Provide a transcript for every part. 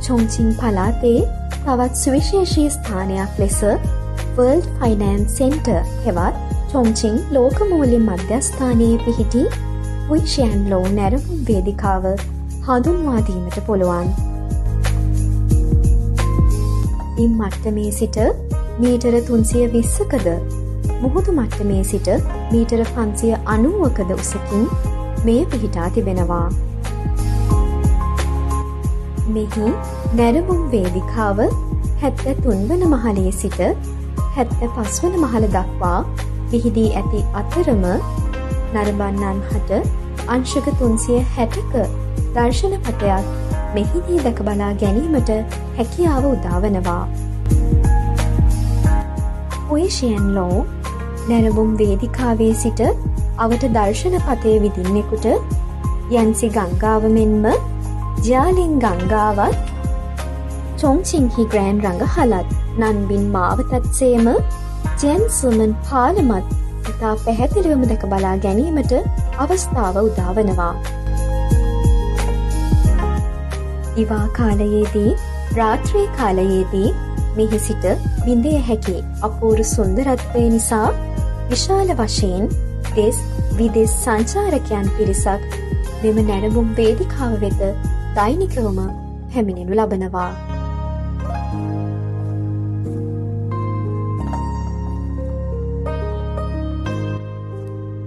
චොංචින් පළාතේ තවත් සුවිශේෂී ස්ථානයක් ලෙස වර්ල්ඩ් ෆයිනෑන්ස් සෙන්ටර් හෙවත් චොංචින් ලෝක මූල්‍ය මධ්‍යස්ථානයේ පිහිටි හුයිෂියන්ලෝ නැරඹුම් වේදිකාව හඳුන්වා දීමට පුළුවන්. බිම් මට්ටමේ සිට මීටර 320කද මුහුදු මට්ටමේ සිට මීටර 590කද උසකින් මෙය පිහිටා තිබෙනවා. මෙහි නැරඹුම් වේදිකාව 73 වන මහලේ සිට 75 වන මහල දක්වා විහිදී ඇති අතරම නරඹන්නන් හට අංශක 360ක දර්ශන පටයක් මෙහිදී දැක බලා ගැනීමට හැකියාව උදාවනවා. හුයිෂියන්ලෝ නැරඹුම් වේදිකාවේ සිට අවට දර්ශන පටය විදින්නෙකුට යන්සි ගංගාව මෙන්ම ජියාලින් ගංගාවත් චොංචින්හි ග්‍රෑන්ඩ් රඟහලත් නන්බින් මාවතත් සේම ජෙන්සුමන් පාලමත් ඉතා පැහැදිලිවම දැක බලා ගැනීමට අවස්ථාව උදාවනවා. දිවා කාලයේදී රාත්‍රී කාලයේදී මෙහි සිට විඳිය හැකි අපූර්ව සුන්දරත්වය නිසා විශාල වශයෙන් දෙස් විදෙස් සංචාරකයන් පිරිසක් මෙම නැරඹුම් වේදිකාව වෙත දෛනිකවම පැමිණෙනු ලබනවා.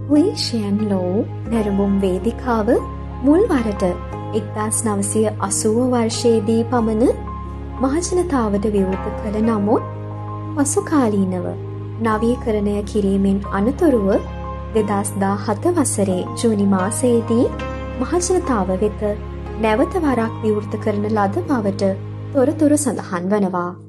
හුයිෂියන්ලෝ නැරඹුම් වේදිකාව මුල් වරට 1980 වර්ෂයේදී පමණ මහජනතාවට විවෘත කළ නමුත් පසු කාලීනව නවීකරණය කිරීමෙන් අනතුරුව 2017 වසරේ ජූනි මාසයේදී මහජනතාව වෙත නැවත වරක් විවෘත කරන ලද බවට තොරතුරු සඳහන් වනවා.